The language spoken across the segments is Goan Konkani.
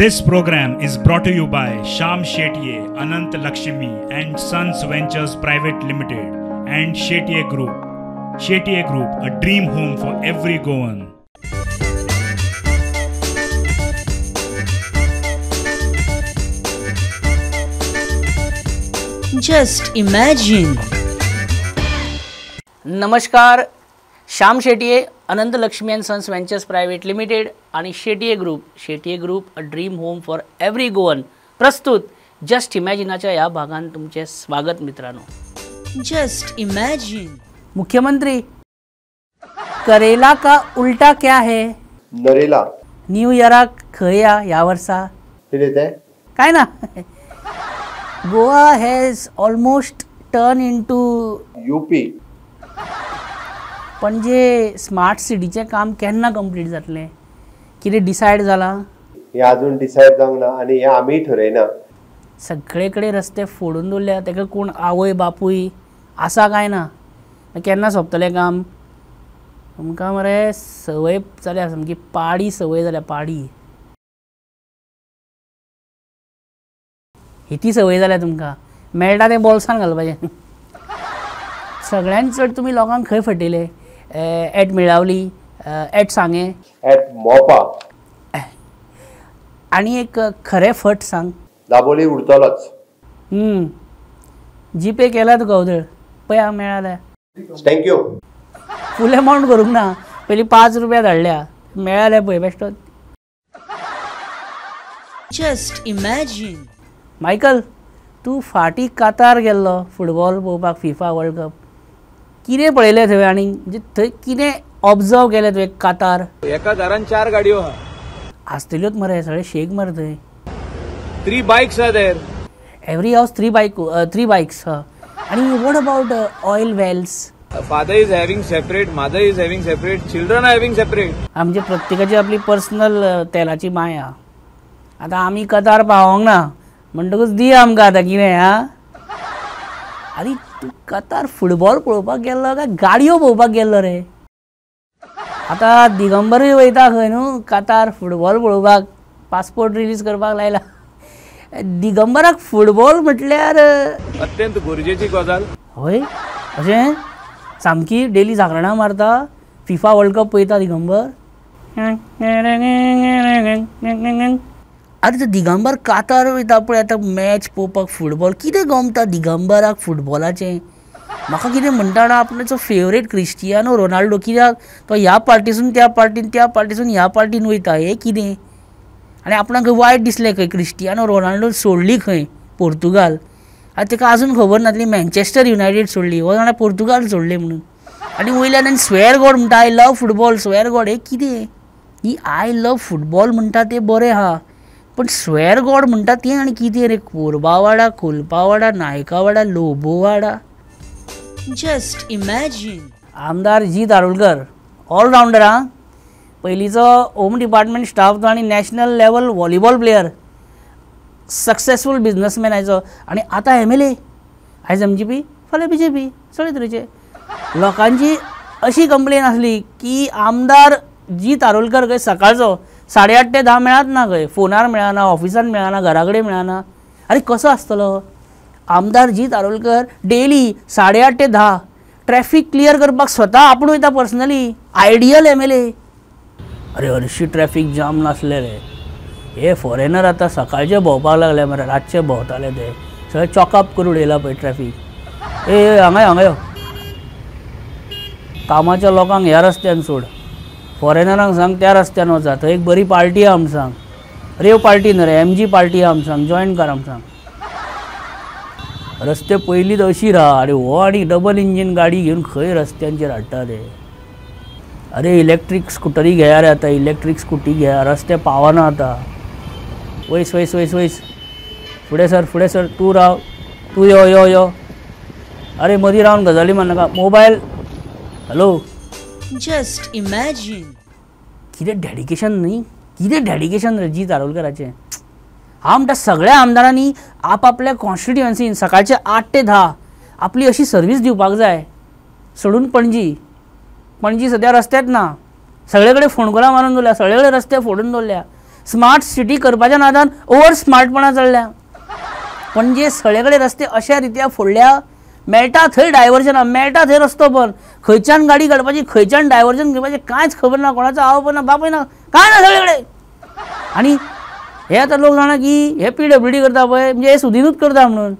This program is brought to you by Sham Shetye, Anant Lakshmi and Sons Ventures Private Limited and Shetye Group. Shetye Group, a dream home for every Goan. Just imagine. नमस्कार, Shyam Shetye, Anant Lakshmi and sons ventures private limited आणि Shetye group, Shetye group a dream home for every Goan प्रस्तुत जस्ट इमॅजिनाच्या ह्या भागान तुमचे स्वागत मित्रांनो. Just imagine. मुख्यमंत्री, करेला का उलटा क्या है? नरेला. न्यू इयराक खंय या ह्या वर्सा? कितें तें? काय ना, Goa has almost turn into UP. Panaji smart सिटीचें काम केन्ना कंप्लीट जातलें? कितें डिसायड जालां? हें अजून डिसायड जावंक ना आनी हें आमी ठरयना. सगळे कडेन रस्ते फोडून दवरल्या, ताका कोण आवय बापूय आसा काय ना? केन्ना सोंपतलें काम? तुमकां मरे संवय जाल्या, सामकी पाडी संवय जाल्या, पाडी ही संवय जाल्या तुमकां. मेळटा तें बोल्सान घालपाचें. सगळ्यांत चड तुमी लोकांक खंय फटयले? At Melauli, at Sanguem, at Mopa. आनी एक खरें फट सांग. दाबोली उरतलोच. जीपे केला तुका उदळ, पळय मेळाल्या. Thank you. फूल अमावंट करूंक ना, पयलीं 5 रुपया धाडल्या, मेळाल्या पळय बेश्टो. Just imagine. Michael, तूं फाटीं कातार गेल्लो फुटबॉल पळोवपाक, फिफा वर्ल्ड कप. कितें पळयलें थंय आनी म्हणजे थंय कितें ऑब्जर्व केलें तुवें कातार? एका घरान 4 गाडयो आहा आसतल्योच मरे, सगळे शेक मरे थंय. 3 bikes are there. Every house 3 bike, 3 bikes. आनी what about oil wells? Father is having separate, mother is having separate, children are having separate. आमचे प्रत्येकाची आपली पर्सनल तेलाची माया. आतां आमी कतार पावोंक ना म्हणटकूच दी आमकां आतां कितें. आं, आनी तूं कतार फुटबॉल पळोवपाक गेल्लो काय गाडयो पळोवपाक गेल्लो रे? आतां दिगंबरूय वयता खंय न्हू कतार फुटबॉल पळोवपाक, पासपोर्ट रिलीज करपाक लायला. दिगंबराक फुटबॉल म्हटल्यार अत्यंत गरजेची गजाल. हय, अशें सामकी डेली जागरणां मारता, फिफा वर्ल्ड कप पळयता दिगंबर. आतां दिगंबर कातार वयता पळय आतां मॅच पळोवपाक फुटबॉल. कितें गमता दिगंबराक फुटबॉलाचें? म्हाका कितें म्हणटा जाणा, आपणाचो फेवरेट क्रिस्टियानो रोनाल्डो, कित्याक तो ह्या पार्टीसून त्या पार्टीन, त्या पार्टीसून ह्या पार्टीन वयता. हें कितें? आनी आपणाक वायट दिसलें खंय, क्रिस्टियानो रोनाल्डो सोडली खंय पोर्तुगाल. आनी ताका आजून खबर नासली मँचेस्टर युनायटेड सोडली, हो जाणा पोर्तुगाल सोडली म्हणून. आनी वयल्यान आनी स्वेअर गॉड म्हणटा, I love football, swear God. हें कितें? ही I love football म्हणटा तें बरें आहा, पण स्वेअर गॉड म्हणटा तें आनी कितें रे? Korba Wada, Kolpawada, Naikawada, Lobowada. Just imagine. आमदार जीत आरोलकर ऑलरावंडर. आं, पयलींचो होम डिपार्टमेंट स्टाफ तो आनी national level volleyball player, successful businessman आयचो. आनी आतां MLA, आयज MGP, फाल्यां BJP, सगळे तरेचे. लोकांची अशी कंप्लेन आसली की आमदार जीत आरोलकर खंय सकाळचो 8:30 ते 10 मेळत ना, खंय फोनार मेळना, ऑफिसान मेळना, घरा कडेन मेळना. आरे कसो आसतलो आमदार जीत आरोलकर डेली 8:30 ते 10 ट्रॅफिक क्लियर करपाक स्वता आपूण वयता पर्सनली? Ideal MLA. अरे हरशी ट्रॅफिक जाम नासले रे. हे फॉरेनर आतां सकाळचे भोंवपाक लागले मरे, रातचे भोंवताले ते सगळे चॉकअप करून उडयला पळय ट्रॅफिक. ए हांगा हांगा यो, कामाच्या लोकांक ह्या रस्त्यान सोड, फॉरेनरांक सांग त्या रस्त्यान वचा, थंय एक बरी पार्टी आहा म्हण सांग, रेव पार्टी न्हय रे, MG party आहा म्हण सांग, जॉयन कर म्हण सांग. रस्ते पयलींच अशी राहा. आनी हो आनी डबल इंजीन गाडी घेवन खंय रस्त्यांचेर हाडटा ते? अरे इलेक्ट्रीक स्कुटरी घेया रे आतां, इलेक्ट्रीक स्कुटी घेया, रस्ते पावना आतां. वयस वयस वयस वयस, फुडें सर, फुडें सर, तूं राव, तूं यो यो यो. अरे मदीं रावन गजाली मारनाका. Mobile, hello. Just imagine. कितें डेडिकेशन न्ही, कितें डेडिकेशन रे जीत आरोलकराचें. हांव म्हणटा सगळ्या आमदारांनी आपआपल्या कॉन्स्टिट्युएन्सीन सकाळचे 8 ते 10 आपली अशी सर्वीस दिवपाक जाय. सोडून पणजी, पणजी सद्या रस्त्यात ना, सगळे कडेन फोंडकुलां मारून दवरल्या, सगळे कडेन रस्ते फोडून दवरल्या. स्मार्ट सिटी करपाच्या नादान ओवर स्मार्टपणा चल्ल्या. पणजे सगळे कडेन रस्ते अशा रित्या फोडल्या, मेळटा थंय डायवर्जन, मेळटा थंय रस्तो बंद, खंयच्यान गाडी काडपाची खंयच्यान डायवर्जन घेवपाचें कांयच खबर ना, कोणाचो आवय ना बापूय ना, कांय ना सगळे कडेन. आनी हे आतां लोक जाणा की हे पीडब्ल्यूडी करता पळय, म्हणजे हे सुदीनूच करता म्हणून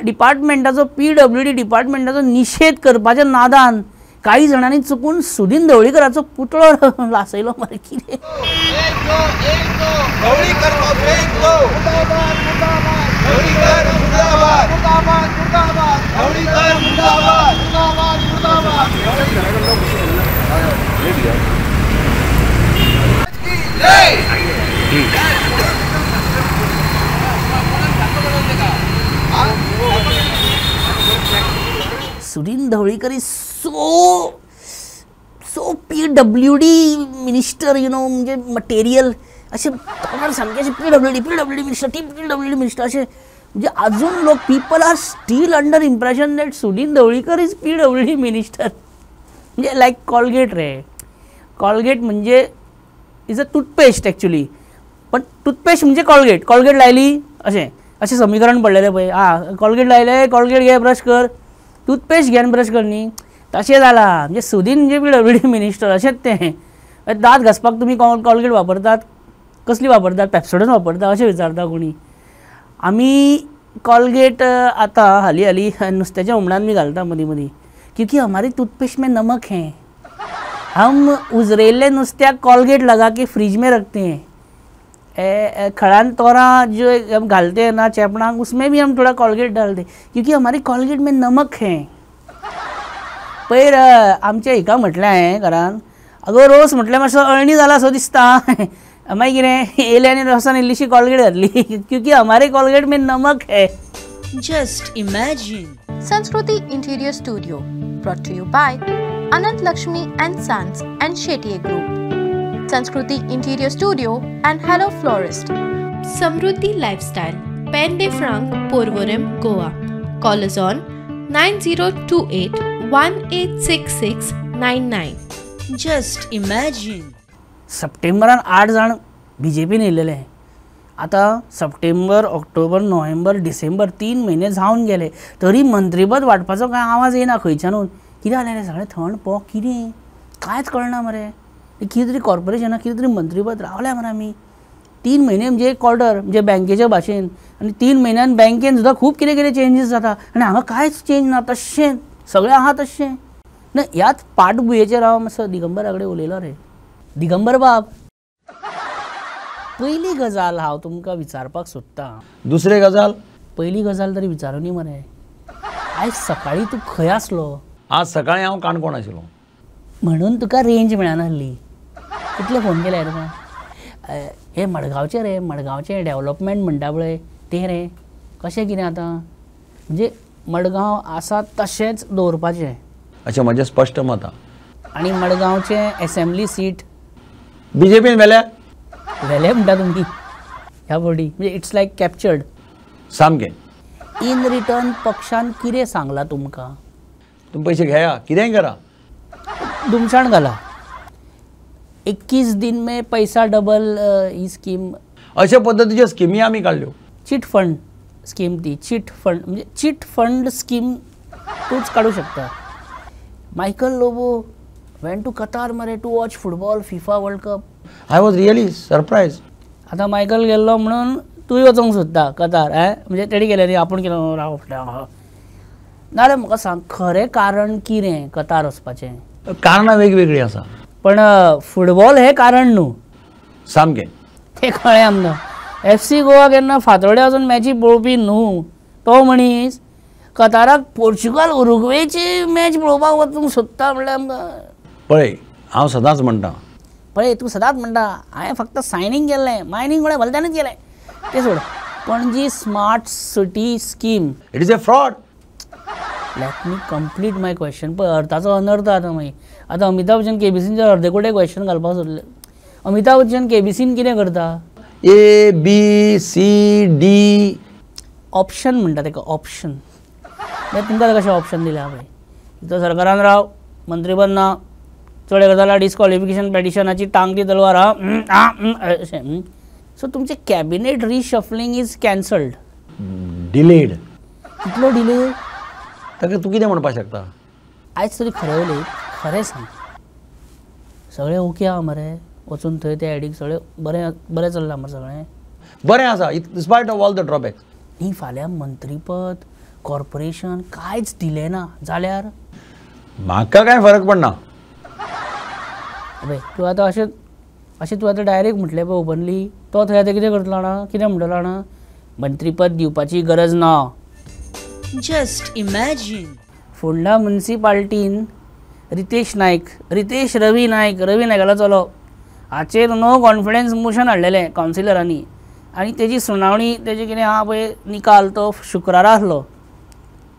डिपार्टमेंटाचो पीडब्ल्यूडी डिपार्टमेंटाचो निशेध करपाच्या नादान काही जाणांनी चुकून सुदीन ढवळीकराचो पुतळो लासयलो मरे. कितें Sudin Dhavalikar is so so PWD minister, you know, म्हणजे मटेरियल अशें तोंडार सामकें अशें पीडब्ल्यूडी मिनिस्टर, पीडब्ल्यूडी मिनिस्टर अशें, म्हणजे अजून लोक people are still under impression that Sudin Dhavalikar is PWD minister. म्हणजे लायक कॉलगेट रे, कॉलगेट म्हणजे is a toothpaste actually, पण टूथपेस्ट म्हणजे कॉलगेट, कॉलगेट लायली अशें अशें समीकरण पडलेलें पळय, आं कॉलगेट लायलें, कॉलगेट घे ब्रश कर, टूथपेस्ट घेवन ब्रश कर न्ही, तशें जालां. म्हणजे सुदीन म्हणजे पीडब्ल्यूडी मिनिस्टर अशेंच तें. दांत घासपाक तुमी कॉलगेट वापरतात, कसली वापरतात, पेप्सोडन वापरता अशें विचारता कोणी. आमी कॉलगेट आतां हालीं हालीं नुस्त्याच्या हुमणान बी घालता मदीं मदीं, क्योंकि हमारी टूथपेस्ट में नमक है, हम उजरेल्ले नुस्त्याक कॉलगेट लगा के फ्रिज में रखते हैं, खड़ान तोरा जो हम घालते हैं ना चेपणाक, उसमें भी हम थोड़ा कॉलगेट डालते हैं क्योंकि हमारी कॉलगेट में नमक है. पयर आमच्या हिका म्हटलें हांवें घरान, अगो रोस म्हटलें मातसो अळणी जाला असो दिसता, मागीर कितें येयलें आनी रोसान इल्लीशी कॉलगेट घातली क्योंकि हमारे कॉलगेट में नमक है. Just imagine. Sanskriti Interior Studio, brought to you by Anant Lakshmi and Sons and Shetye Group. Sanskriti Interior Studio and Hello Florist. Samruddhi Lifestyle, Pen de Franc, Porvorim, Goa. Call us on 9028 186699. Just imagine. सप्टेंबरान 8 जाण बीजेपीन येयलेले, आतां सप्टेंबर, ऑक्टोबर, नोव्हेंबर, डिसेंबर 3 म्हयने जावन गेले तरी मंत्रीपद वांटपाचो कांय आवाज येना खंयच्यानूच. कितें जालें रे, सगळें थंड पोक कितें कांयच कळना मरे, कितें तरी कॉर्पोरेशनाक कितें तरी मंत्रीपद रावल्या मरे आमी 3 म्हयने, म्हणजे एक क्वॉर्टर म्हणजे बँकेच्या भाशेन, आनी 3 म्हयन्यान बँकेन सुद्दां खूब कितें कितें चेंजीस जाता आनी हांगा कांयच चेंज ना, तशें सगळें आहा तशें ना. ह्याच पाटभुंयेचेर हांव मातसो दिगंबरा कडेन उलयलो रे. दिगंबर बाब, पयली गजाल हांव तुमकां विचारपाक सोदतां. दुसरी गजाल, पयली गजाल तरी विचारूनी मरे, आयज सकाळीं तूं खंय आसलो? आज सकाळीं हांव काणकोण आशिल्लो म्हणून तुका रेंज मेळनासली. कितले फोन केले तुका? हे मडगांवचें रे, मडगांवचें डेवलपमेंट म्हणटा पळय तें रे, कशें कितें आतां म्हणजे मडगांव आसा तशेंच दवरपाचें अशें म्हजें स्पश्ट मत आसा. आनी मडगांवचें एसेंब्ली सीट बीजेपीन व्हेल्या, व्हेलें म्हणटा तुमी ह्या फावटी, म्हणजे it's like captured सामकें. इन रिटर्न पक्षान कितें सांगलां तुमकां? तुमी पयशे घेया, कितेंय करा, दुमसाण घाला, 21 दिन में पैसा डबल ही स्कीम, अशा पद्दतीच्यो स्किमी आमी काडल्यो. चिट फंड स्कीम, ती चिट फंड म्हणजे चिट फंड स्कीम तूंच काडूं शकता. Michael Lobo went to Qatar मरे to watch football FIFA World Cup. I was really surprise. आतां मायकल गेल्लो म्हणून तूंय वचोंक सोदता कतार, म्हणजे तेणी केलें न्ही, आपूण केलें राव नाजाल्यार म्हाका सांग खरें कारण कितें कतार वचपाचें? कारणां वेगवेगळीं आसा, पण फुटबॉल हें कारण न्हू सामकें, तें कळ्ळें आमकां. FC Goa केन्ना फातोड्या वचून मॅची पळोवपी न्हू, तो मनीस कताराक पोर्चुगाल उरुग्वेची मॅच पळोवपाक वचूंक सोदता म्हणल्यार आमकां. पळय हांव सदांच म्हणटा, पळय तूं सदांच म्हणटा हांवें फक्त सायनींग केल्लें, मायनींग कोणें भलत्यानूच केलें, तें सोड. Panaji smart city scheme it is a fraud. Let me complete my question. पळय अर्थाचो अनर्थ आतां मागीर. आतां अमिताभ बच्चन केबीसीन अर्दे कुडे क्वेश्चन घालपाक सोदलें. अमिताभ बच्चन केबीसीन कितें करता? A B C D option म्हणटा तेका, ऑप्शन. तुमकां कशें ऑप्शन दिल्या पळय, तो सरकारान राव, मंत्रीपद ना, चड एक जाल्यार डिस्कॉलिफिकेशन पेटिशनाची टांगती तलवार, आं अशें. सो तुमचें cabinet reshuffling is cancelled, delayed. कितलो डिले ताका तूं कितें म्हणपाक शकता? आयज तरी खरें उलय, खरें सांग, सगळें ओके आहा मरे? वचून थंय ते एडीक सगळें बरें बरें चल्लां मरे? सगळें बरें आसा in spite of all the drawbacks. न्ही फाल्यां मंत्रीपद कॉर्पोरेशन कांयच दिलें ना जाल्यार म्हाका कांय फरक पडना. अबे तूं आतां अशें अशें तूं आतां डायरेक्ट म्हटलें पळय ओपनली, तो थंय आतां कितें करतलो जाणा? कितें म्हणटलो जाणा? मंत्रीपद दिवपाची गरज ना. Just imagine. Ponda मुन्सिपाल्टीन Ritesh Naik, Ritesh Ravi Naik, Ravi नायकालो चलो हाचेर नो कॉन्फिडन्स मोशन हाडलेलें कावन्सिलरांनी आनी तेजी सुनावणी तेजी कितें आहा पळय निकाल तो शुक्रारा आसलो,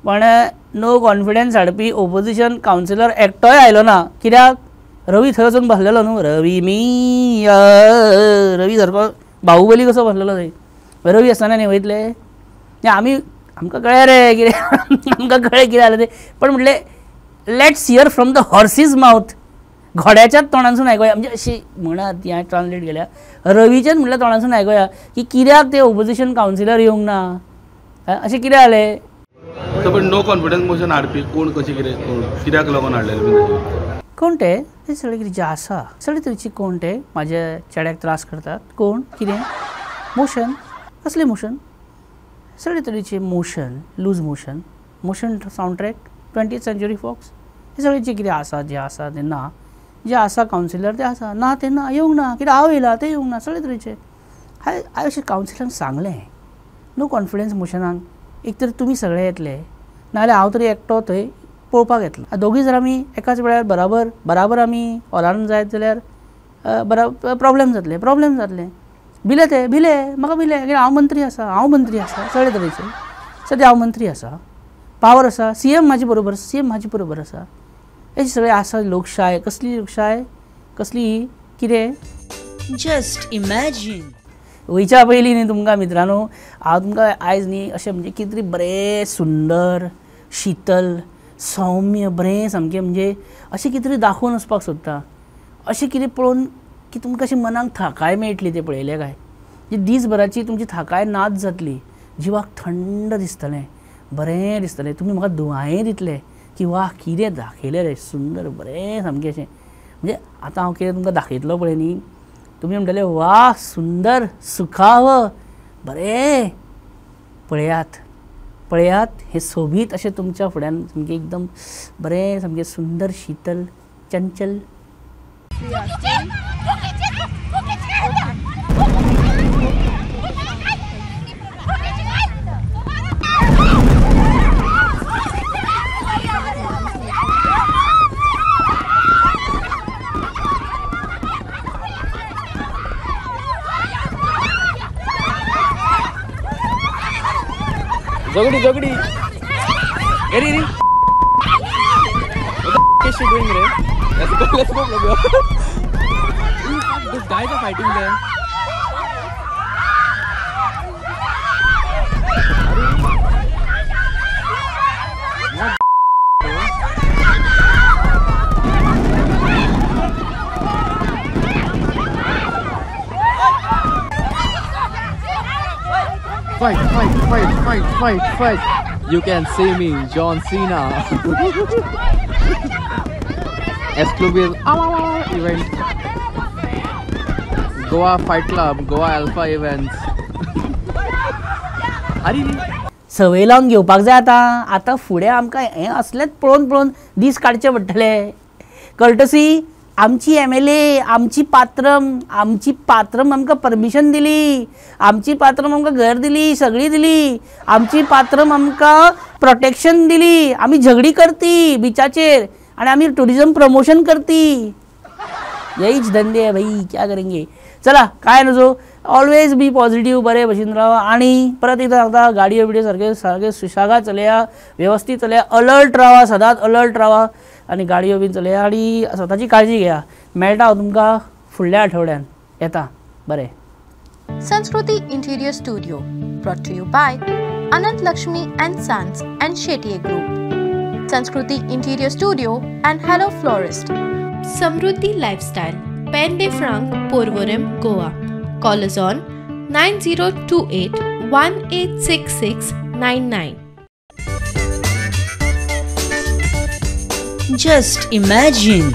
पण नो कॉन्फिडन्स हाडपी ओपोजिशन कावन्सिलर एकटोय आयलो ना. कित्याक? रवी थंय वचून बसलेलो न्हू, रवी मी रवी सारको बाहुबली कसो बसलेलो थंय. रवी आसतना न्ही वयतले आमी, आमकां कळ्ळें रे कितें, आमकां कळ्ळें कितें जालें तें, पण म्हटलें let's hear from the horse's mouth, घोड्याच्याच तोंडांसून आयकुया. म्हणजे अशी म्हणा ती हांवें ट्रान्सलेट केल्या, रवीच्याच म्हटल्यार तोंडांसून आयकुया की कित्याक ते ओपोजिशन कावन्सिलर येवंक ना, अशें कितें जालें? पण नो कॉन्फिडन्स मोशन हाडपी कोण, कशें कितें, कोण कित्याक लागून हाडलेलें? कोण ते? ते सगळे कितें जे आसा सगळे तरेचे कोण ते म्हाज्या चेड्याक त्रास करतात, कोण कितें मोशन, कसलें मोशन? सगळे तरेचे motion, loose motion, motion sound track, 20th Century Fox, हे सगळे जे कितें आसा, जे आसा ते ना, जे आसा कावन्सिलर ते आसा ना, ते ना येवंक ना, कितें हांव येयला ते येवंक ना, सगळे तरेचे. हांवें अशें कावन्सिलरांक सांगलें नो कॉन्फिडन्स मोशनाक एक तर तुमी सगळे येतले नाजाल्यार हांव तरी एकटो थंय पळोवपाक येतलो. दोगूय जर आमी एकाच वेळार बराबर बराबर आमी हॉलान जायत जाल्यार बराबर प्रॉब्लेम जातले, प्रॉब्लेम जातले. भिले ते, भिले म्हाका भिले कित्याक हांव मंत्री आसा, हांव मंत्री आसा, सगळे तरेचे सद्या हांव मंत्री आसा, पावर आसा, सी एम म्हाजे बरोबर, सी एम म्हाजे बरोबर आसा, हे सगळे आसा. लोकशाय कसली लोकशाय, कसली कितें? Just imagine. वयच्या पयलीं न्ही तुमकां मित्रांनो हांव तुमकां आयज न्ही अशें म्हणजे कितें तरी बरें सुंदर शितल सौम्य बरें सामकें म्हणजे अशें कितें तरी दाखोवन वचपाक सोदता, अशें कितें पळोवन की तुमकां अशें मनाक थाकाय मेळटली. तें पळयलें काय म्हणजे दीसभराची तुमची थाकाय नाच जातली, जिवाक थंड दिसतलें, बरें दिसतलें, तुमी म्हाका दुआंय दितले की वा कितें दाखयलें रे सुंदर बरें सामकें अशें. म्हणजे आतां हांव कितें तुमकां दाखयतलो पळय न्ही, तुमी म्हणटले वा सुंदर सुखाव बरें. पळयात पळयात हें सोबीत अशें तुमच्या फुड्यान सामकें एकदम बरें सामकें सुंदर शितल चंचल. झगडी झगडी अरे रे, what is she doing रे? Let's go, let's go, let's go. These guys are fighting there. Fight, fight, fight, fight, fight, fight. You can see me, John Cena. Exclusive event. Goa Fight Club, Goa Alpha Events. अरे सवय लावन घेवपाक जाय आतां. आतां फुडें आमकां हें असलेंच पळोवन पळोवन दीस काडचे पडटले. कर्टसी आमची MLA, आमची पात्रम, आमची पात्रम आमकां परमिशन दिली, आमची पात्रम आमकां घर दिली, सगळी दिली, आमची पात्रम आमकां प्रोटेक्शन दिली. आमी झगडी करती बिचाचेर आनी आमी ट्युरिजम प्रमोशन करती. यहीच धंदे है भाई, क्या करेंगे. चला काय नजो, ऑलवेज बी पॉझिटिव्ह, बरे भशेन रावा. आनी परत एकदां सांगता, गाडयो बिडयो सारके सारके सुशेगाद चलया, वेवस्थीत चलया, अलर्ट रावा, सदांच अलर्ट रावा आनी गाडयो बीन चलया आनी स्वताची काळजी घेया. मेळटा हांव तुमकां फुडल्या आठवड्यान येता. बरें. Sanskruti interior studio brought to you by Anant Lakshmi and Sons and Shetye Group. Sanskruti Interior Studio and Hello Florist. Samruddhi Lifestyle, Pen de Franc, Porvorim, Goa. Call us on 9028 186699. Just imagine.